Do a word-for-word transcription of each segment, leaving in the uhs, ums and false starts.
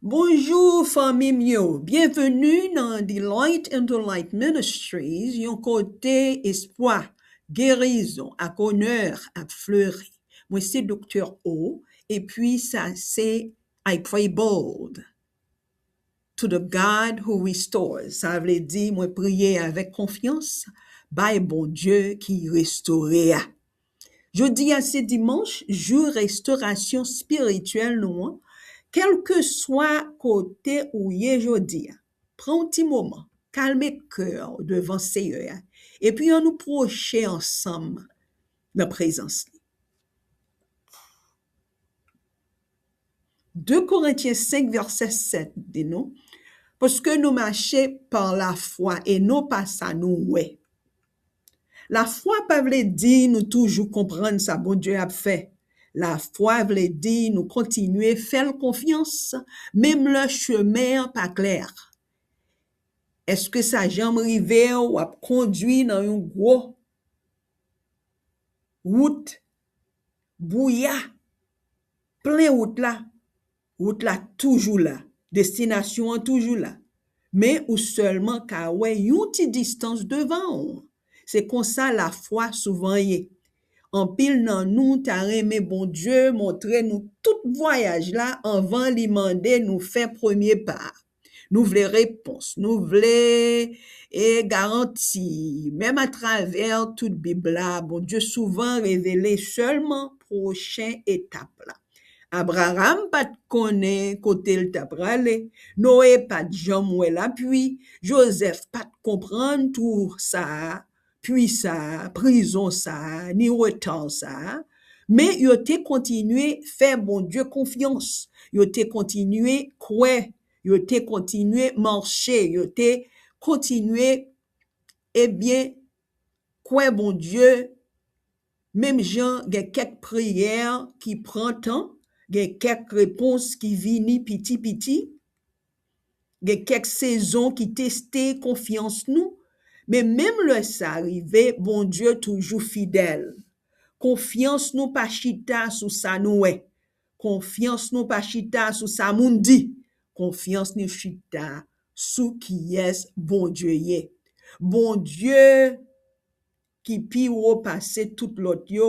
Bonjou fanmi m yo, byenveni nan The Light and the Light Ministries, yon kote espwa, gerizon ak onè ap fleri. Mwen se Doktè O, epi sa se I Pray Bold to the God who restores. Sa vle di mwen priye avèk konfyans bay Bondye ki restore a. Jodi a se dimanch, jou restorasyon espirityèl nou an. Kèlkeswa kote ou ye jodi a, pran yon ti moman, kalme kè w devan Seyè a, epi ann nou pwoche ansanm nan prezans li. De Korentyen senk vèsè sèt di nou, paske nou mache pa lafwa e non pa sa nou wè. Lafwa pa vle di nou toujou konprann sa Bondye ap fè. Lafwa vle di nou kontinye fè l konfyans, menm lè chemen an pa klè. Èske sa janm rive w ap kondui nan yon gwo wout bwouya, plen wout la, wout la toujou la, destinasyon an toujou la, men ou sèlman ka wè yon ti distans devan w. Se konsa lafwa souvan ye. Anpil nan nou ta renmen Bondye montre nou tout vwayaj la anvan li mande nou fè premye pa. Nou vle repons, nou vle e garanti. Menm atravè tout Bib la, Bondye souvan revele sèlman pwochen etap la. Abraram pa t konnen kote l t ap prale. Noye pa t janm wè lapli. Jozèf pa t konprann twou sa a, pwi sa a, prizon sa a, ni reta sa a. Men yo te kontinye fè Bondye konfyans. Yo te kontinye kwè. Yo te kontinye mache. Yo te kontinye, ebyen, kwè Bondye. Menm jan gen kèk priyè ki pran tan, gen kèk repons ki vini piti piti, gen kèk sezon ki teste konfyans nou, men menm lè sa rive, Bondye toujou fidèl. Konfyans nou pa chita sou sa nou wè. Konfyans nou pa chita sou sa moun di. Konfyans nou chita sou kiyès Bondye ye. Bondye ki pi wo pase tout lòt yo,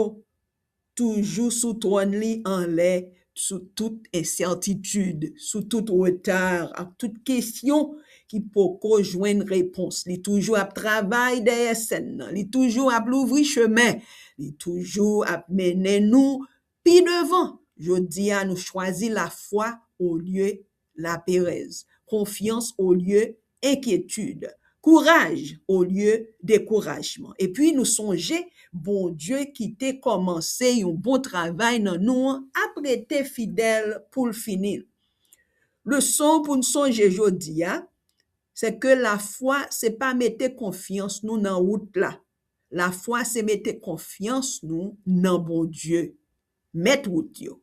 toujou sou twòn li anlè, sou tout ensètitid, sou tout reta ak tout kesyon ki poko jwenn repons. Li toujou ap travay dèyè sèn nan. Li toujou ap louvri chemen. Li toujou ap mennen nou pi devan. Jodi a, nou chwazi lafwa olye laperèz, konfyans olye enkyetid, kouraj olye dekourajman. Epi nou sonje Bondye ki te kòmanse yon bon travay nan nou an ap rete fidèl pou l fini l. Leson pou n sonje jodi a, se ke lafwa se pa mete konfyans nou nan wout la. Lafwa se mete konfyans nou nan Bondye, mèt wout yo.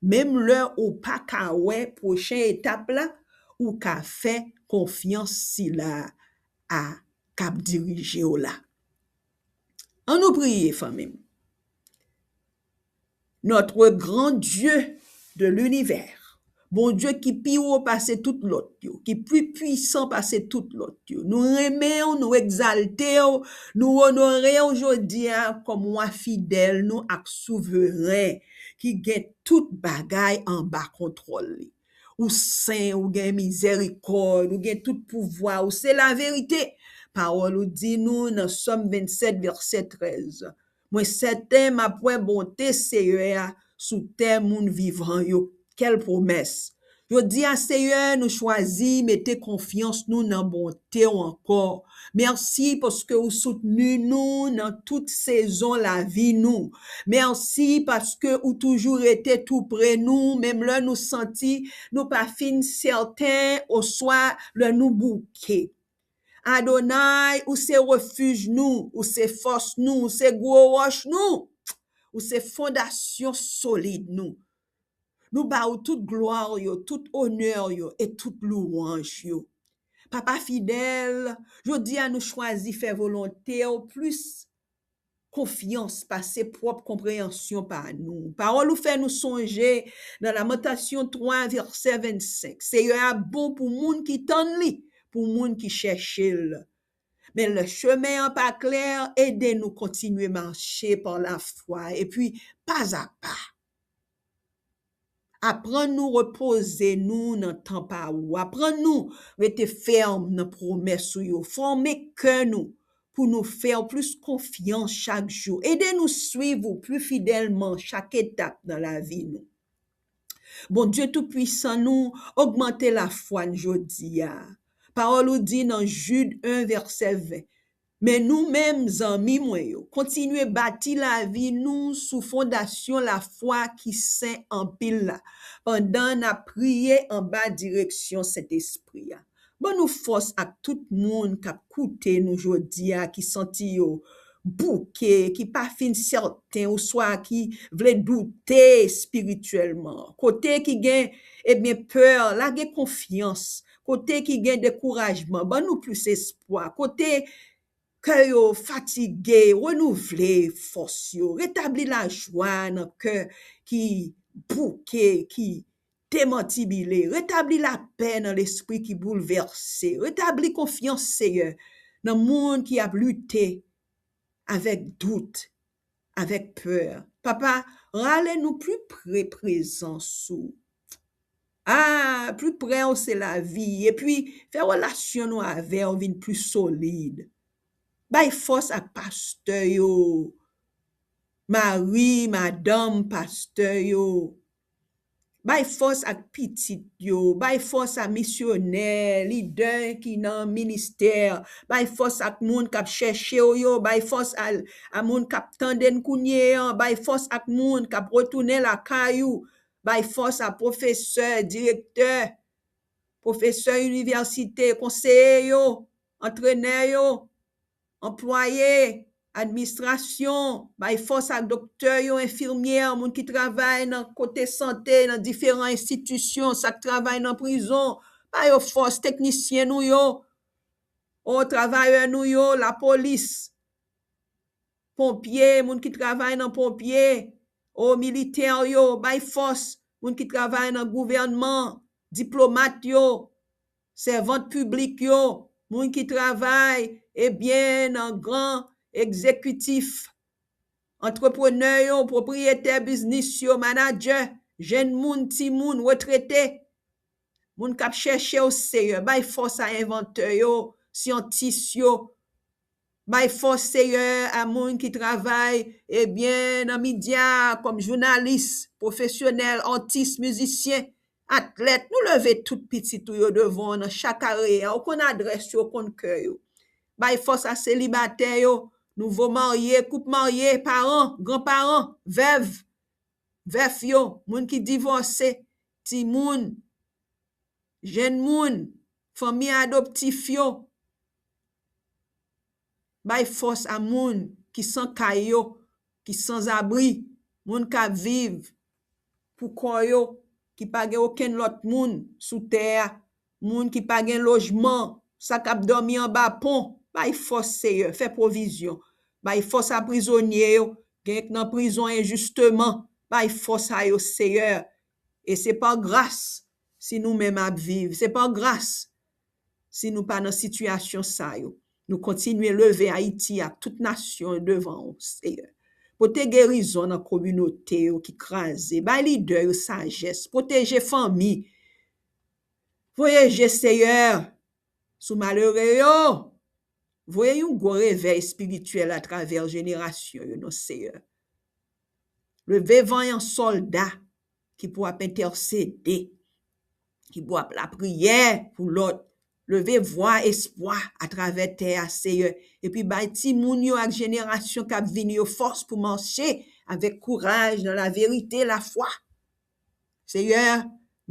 Menm lè ou pa ka wè pwochen etap la, ou ka fè konfyans sila a k ap dirije w la. An nou priye, fanmi m. Notre grand Dieu de l'univers, Bondye ki pi wo pase tout lòt yo, ki pi pwisan pase tout lòt yo. Nou renmen w, nou egzalte w, nou onore w jodi a kòm wa fidèl nou ak souveren ki gen tout bagay anba kontwòl li. Ou sen, ou gen mizèrikòd, ou gen tout pouvwa, ou se laverite. Pawòl ou di nou nan Sòm vennsèt, vèsè trèz, mwen sèten m ap wè bonte Seyè a sou tè moun vivan yo. Kèl pwomès! Jodi a, Seyè, nou chwazi mete konfyans nou nan bonte w ankò. Mèsi paske ou soutni nou nan tout sezon lavi nou. Mèsi paske ou toujou rete tou pre nou, menm lè nou santi nou pa fin sèten oswa lè nou bouke. Adonay, ou se refij nou, ou se fòs nou, ou se gwo wòch nou, ou se fondasyon solid nou. Nou ba ou tout glwa yo, tout onè yo e tout louwanj yo. Papa fidèl, jodi a nou chwazi fè volonte w plis konfyans pase pwòp konpreyansyon pa nou. Pawòl ou fè nou sonje nan Lamantasyon twa, vèsè vennsenk, Seyè a bon pou moun ki tann li, pou moun ki chèche l. Men lè chemen an pa klè, ede nou kontinye mache pa lafwa, epi pazapa. Aprann nou repoze nou nan tan pa ou. Aprann nou rete fèm nan pwomès ou yo. Fòme kè nou pou nou fè w plis konfyans chak jou. Ede nou swiv ou pli fidèlman chak etap nan lavi nou. Bondye Toupwisan, nou ogmante lafwa n jodi a. Pawòl ou di nan Jid en, vèsè ven, Men nou menm, zanmi mwen yo, kontinye bati lavi nou sou fondasyon lafwa ki sen anpil la, pandan n ap priye anba direksyon Sentespri a. Ban nou fòs ak tout moun k ap koute nou jodi a, ki santi yo bouke, ki pa fin sèten, oswa ki vle doute espirityèlman. Kote ki gen, ebyen, pè, lage konfyans. Kote ki gen dekourajman, ban nou plis espwa. Kote kè yo fatige, renouvle fòs yo. Retabli lajwa nan kè ki bouke, ki demantibile. Retabli lapè nan lespri ki boulvèse. Retabli konfyans, Seyè, nan moun ki ap lite avèk dout, avèk pè. Papa, rale nou pli pre prezans ou. A, pli pre w se lavi. Epi, fè relasyon nou avè w vin pli solid. Bay fòs ak pastè yo, mari, madanm pastè yo. Bay fòs ak pitit yo. Bay fòs a misyonè, lidè ki nan ministè. Bay fòs ak moun k ap chèche w yo. Bay fòs a, a moun k ap tande n kounye an. Bay fòs ak moun k ap retounen lakay ou. Bay fòs a pwofesè, direktè, pwofesè inivèsite, konseye yo, antrenè yo, anplwaye, administrasyon, bay fòs ak doktè yo, enfimyè, moun ki travay nan kote sante, nan diferan enstitisyon, sa k travay nan prizon, ba yo fòs, teknisyen nou yo, o travayè nou yo, lapolis, ponpye, moun ki travay nan ponpye, o militè yo, bay fòs, moun ki travay nan gouvènman, diplomat yo, sèvant piblik yo, moun ki travay, ebyen, nan gran egzekitif, antreprenè yo, pwopriyetè biznis yo, manadjè, jenn moun, timoun, retrete, moun k ap chèche w, Seyè, bay fòs a envantè yo, syantis yo, bay fòs, Seyè, a moun ki travay, ebyen, nan medya, kòm jounalis, pwofesyonèl, atis, mizisyen, atlèt. Nou leve tout pitit ou yo devan w nan chak area. Ou konn adrès yo, ou konn kè yo. Bay fòs a selibatè yo, nouvo marye, koup marye, paran, granparan, vèv, vèf yo, moun ki divòse, timoun, jenn moun, fanmi adoptif yo. Bay fòs a moun ki san kay yo, ki sanzabri, moun k ap viv pou kò yo, ki pa gen okenn lòt moun sou tè a, moun ki pa gen lojman, sa k ap dòmi anba pon, bay fòs, Seyè, fè pwovizyon. Bay fòs a prizonye yo, gen k nan prizon enjisteman, bay fòs a yo, Seyè. E se pa gras si nou menm ap viv, se pa gras si nou pa nan sitiyasyon sa yo. Nou kontinye leve Ayiti ak tout nasyon yo devan w, Seyè. Pote gerizon nan kominote yo ki kraze, bay lidè yo sajès, pwoteje fanmi. Voye je, Seyè, sou malere yo. Voye yon gwo revèy espirityèl atravè jenerasyon yo, non, Seyè. Leve vanyan sòlda ki pou ap entèsede, ki pou ap lapriyè pou lòt. Leve vwa espwa atravè tè a, Seyè. Epi bay timoun yo ak jenerasyon k ap vini yo fòs pou mache avèk kouraj nan laverite, lafwa. Seyè,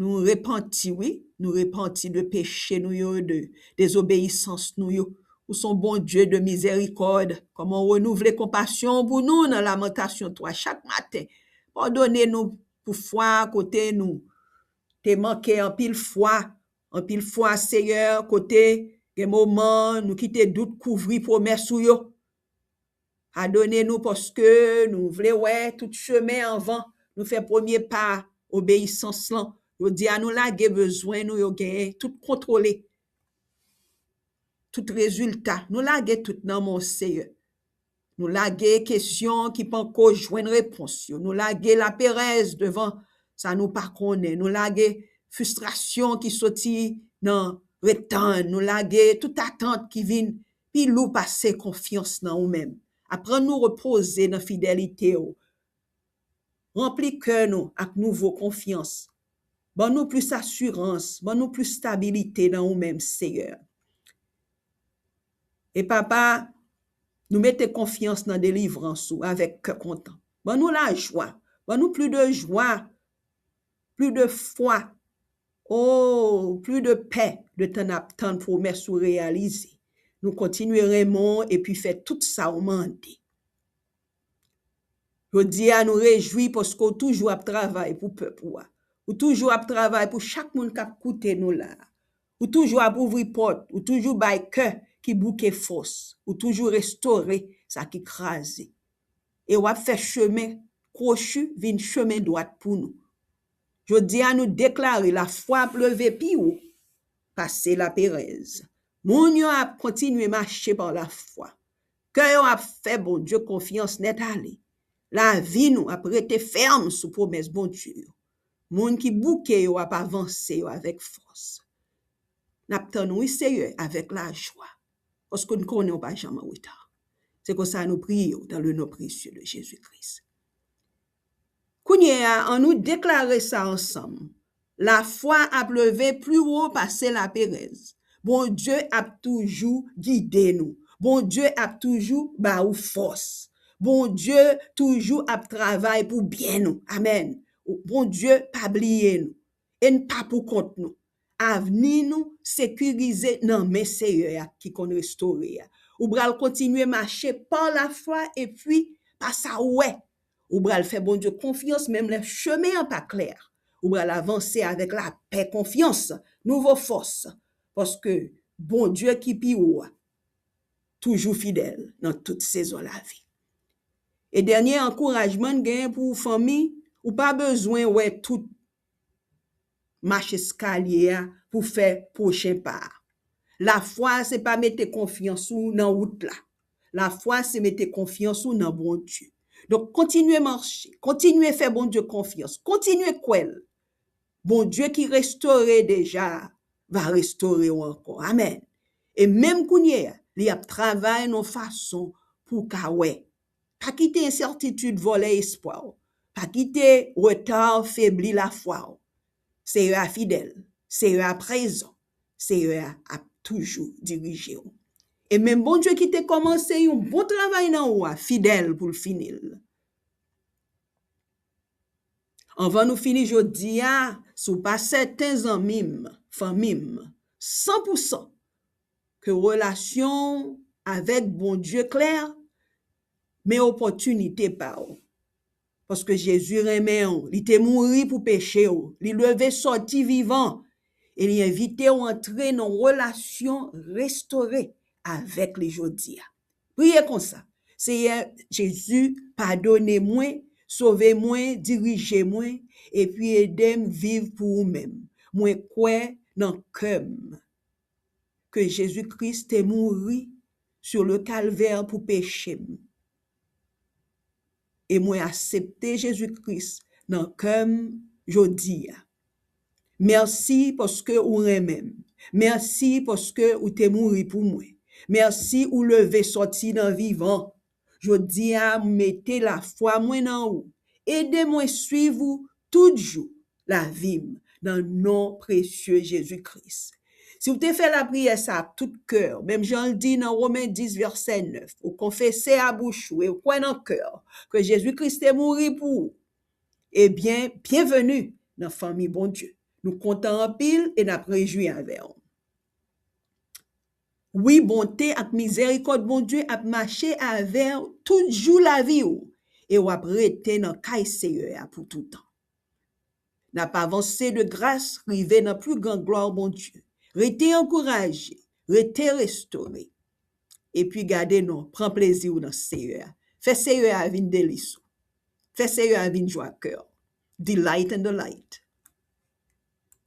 nou repanti, wi. Nou repanti de peche nou yo, de dezobeyisans nou yo. Ou se yon Bondye de mizèrikòd. Kòman w renouvle konpasyon w pou nou nan Lamantasyon twa chak maten. Padone nou pou fwa kote nou te manke anpil fwa. Anpil fwa, Seyè, kote gen moman nou kite dout kouvri pwomès ou yo. Padone nou paske nou vle wè tout chemen anvan nou fè premye pa obeyisans lan. Jodi a nou lage bezwen nou yo genyen tout, kontwole tout rezilta. Nou lage tout nan men w, Seyè. Nou lage kesyon ki panko jwenn repons yo. Nou lage laperèz devan sa nou pa konnen. Nou lage fristrasyon ki soti nan ret tann. Nou lage tout atant ki vin pi lou pase konfyans nan ou menm. Aprann nou repoze nan fidelite w. Ranpli kè nou ak nouvo konfyans. Ban nou plis asirans, ban nou plis stabilite nan ou menm, Seyè. E Papa, nou mete konfyans nan delivrans ou avèk kè kontan. Ban nou lajwa, ban nou plis de jwa, plis de fwa, o, plis de pè, de tan n ap tann pwomès ou reyalize. Nou kontinye renmen w epi fè tout sa w mande. Jodi a, nou rejwi paske w toujou ap travay pou pèp ou a. Ou toujou ap travay pou chak moun k ap koute nou la a. Ou toujou ap ouvri pòt, ou toujou bay kè ki bouke fòs, ou toujou restore sa ki kraze. E w ap fè chemen kwochi vin chemen dwat pou nou. Jodi a, nou deklare lafwa ap leve pi wo pase laperèz. Moun yo ap kontinye mache pa lafwa. Kè yo ap fè Bondye konfyans nèt ale. Lavi nou ap rete fèm sou pwomès Bondye yo. Moun ki bouke yo ap avanse yo avèk fòs. N ap tann ou, wi, Seyè, avèk lajwa, paske n konnen w pa janm an reta. Se konsa nou priye w dans le nom précieux de Jésus-Christ. Kounye a, annou deklare sa ansanm. Lafwa ap leve pli wo pase laperèz. Bondye ap toujou gide nou. Bondye ap toujou ba ou fòs. Bondye toujou ap travay pou byen nou. Amèn. Bondye pa bliye nou. E n pa pou kont nou. Avni nou sekirize nan men Seyè a ki konn restore a. Ou pral kontinye mache pa lafwa epi pa sa ou wè. Ou pral fè Bondye konfyans menm lè chemen an pa klè. Ou pral avanse avèk lapè, konfyans, nouvo fòs. Paske Bondye ki pi wo a toujou fidèl nan tout sezon lavi. E dènye ankourajman n genyen pou ou, fanmi, ou pa bezwen wè tout mach eskalye a pou fè pwochen pa a. Lafwa se pa mete konfyans ou nan wout la. Lafwa se mete konfyans ou nan Bondye. Donk, kontinye mache, kontinye fè Bondye konfyans, kontinye kwè l. Bondye ki restore deja va restore w ankò. Amèn. E menm kounye a, li ap travay nan yon fason pou w ka wè. Pa kite ensètitid vòlè espwa w. Pa kite reta w febli lafwa w. Seyè a fidèl. Seyè a prezan. Seyè a ap toujou dirije w. E menm Bondye ki te kòmanse yon bon travay nan ou a, fidèl pou l fini l. Anvan nou fini jodi a, si w pa sèten, zanmi m, fanmi m, san pou san, ke relasyon w avèk Bondye klè, men opòtinite pa w. Paske Jezi renmen w, li te mouri pou peche w, li leve sòti vivan, e li envite w antre nan relasyon restore avèk li jodi a. Priye konsa, Seyè Jezi, padone mwen, sove mwen, dirije mwen, epi ede m viv pou ou menm. Mwen kwè nan kè m ke Jezi Kris te mouri sur le calvaire pou peche m. E mwen aksepte Jezi Kris nan kè m jodi a. Mèsi paske ou renmen m. Mèsi paske ou te mouri pou mwen. Mèsi ou leve sòti nan vivan. Jodi a, m mete lafwa mwen nan ou. Ede mwen suiv ou tout jou lavi m, nan non presye Jezi Kris. Si w te fè lapriyè sa ak tout kè w, menm jan l di nan Women dis vèsè nèf, ou konfese a bouch ou e w kwè nan kè w ke Jezi Kris te mouri pou ou, ebyen, byenveni nan fanmi Bondye. Nou kontan anpil e n ap rejwi avè w. Wi, bonte ak mizerikòd Bondye ap mache avè w tout jou lavi w, e w ap rete nan kay Seyè a pou toutan. N ap avanse de gras rive nan pli gran glwa Bondye. Rete ankouraje, rete restore. Epi gade non, pran plezi w nan Seyè a. Fè Seyè a vin delis ou. Fè Seyè a vin jwa kè w. Delight in the light.